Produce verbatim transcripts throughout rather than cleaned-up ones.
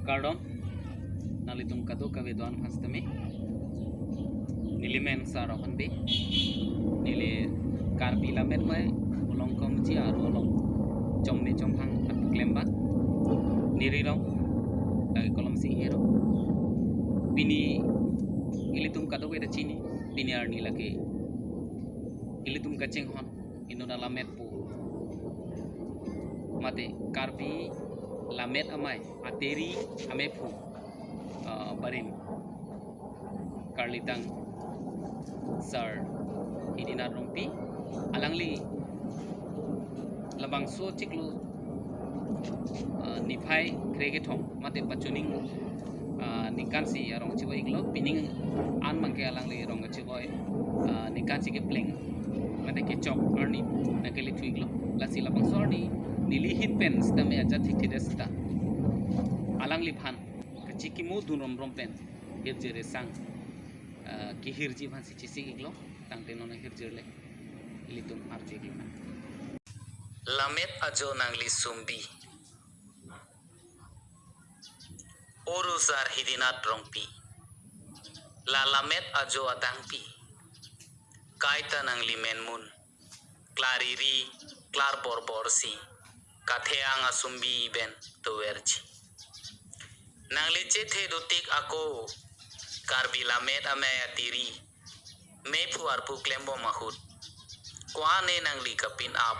Kardom, nanglitum kadokave do-an aphan sitame. Neli men Sar Rohan Bey. Neli Karbi Lammet Amei Volongkom Ji Aru along chomne chomphang arpu klem abang. Neli rong lake Kolom Sing Hero. Pini ilitum kadokave ta chini, pini arni lake ilitum kachinghon inut alammet pu mate Karbi Lammet Amei atiri amephu, ah, barim karlitang Sar Hidinath Rongpi, alangli labangso chiklo, ah, niphai krekethom mate pachuning, ah, ningkan isi arong chivo iklo, pining an abangke alangli rong chivo, ah, ningkan isi kepleng mate kechok arni nangkele thu iklo. Lasi labangso arni neli ahin pen sitame ajat thikthide sita alangliphan kachikimo dun romrom pen hirjir esang, ah, kehirji aphansi chesik iklo. Tangte non hirjir le ilitum arju iklo na. Lammet ajo nangli sumbi. O Ru Sar Hidinath Rongpi, la lammet ajo adangpi, kaita nangli menmun klariri klarborbor si katheang asumbi pen toverji. Nangli chethe dotik ako Karbi Lammet Amei atiri mephu arpu klembom ahut, ko-an ne nangli kapin ap,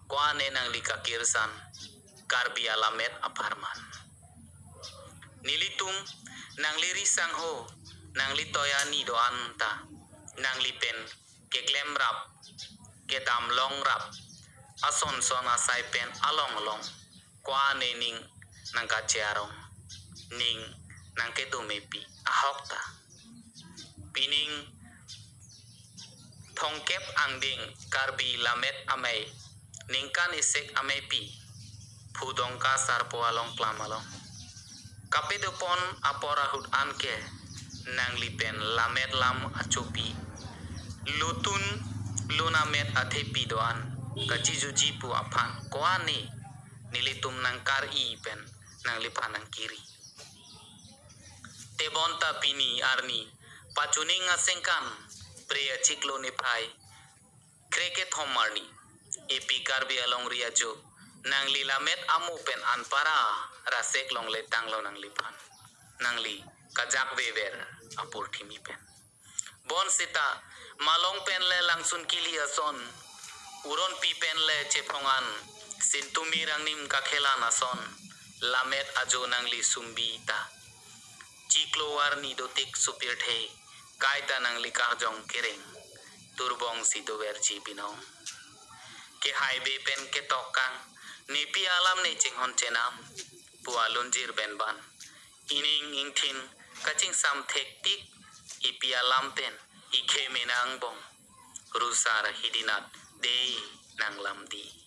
ko-an ne nangli kakirsan Karbi alammet apharman. Nelitum nangli risangho, nangli toyani do-an ta nangli pen keklemrap, kedamlongrap, ason son asai pen along along ko-an ne ning nangkache arong, ning nangkedo mepi ahok ta. Pining thomkep angdeng Karbi Lammet Amei ningkan isek ameipi, Phu Dongka Sarpo along klam along kapadopon apor ahut anke nangli pen lammet lam achopi, lutun lunamet athepi do-an kachijuji pu aphan ko-an ne nelitum nangkar-i pen nangliphan nangkiri. Tebonta pini arni pachuning asengkan, pre achiklo niphai krekethom arni, epi Karbi alongri ajo nangli lammet amo pen anpara rasek longle tanglo nangliphan, nangli kajak vever apurthimi pen. Bonsita malong pen le langsun kili ason, uronpi pen le chephong an, sintumi rangnim kakhelan ason, lammet ajo nangli sumbi ta chiklo arni dotik supirthe, kaita nangli karjong kereng turbong si doverji binong. Kehai be pen ketokang, nepi alam ne chinghon chenam pu alunjir pen ban ining ingthin kachingsam thektik, epi alam pen ikhe me nangbong, Ru Sar Hidinath dei nanglamdi.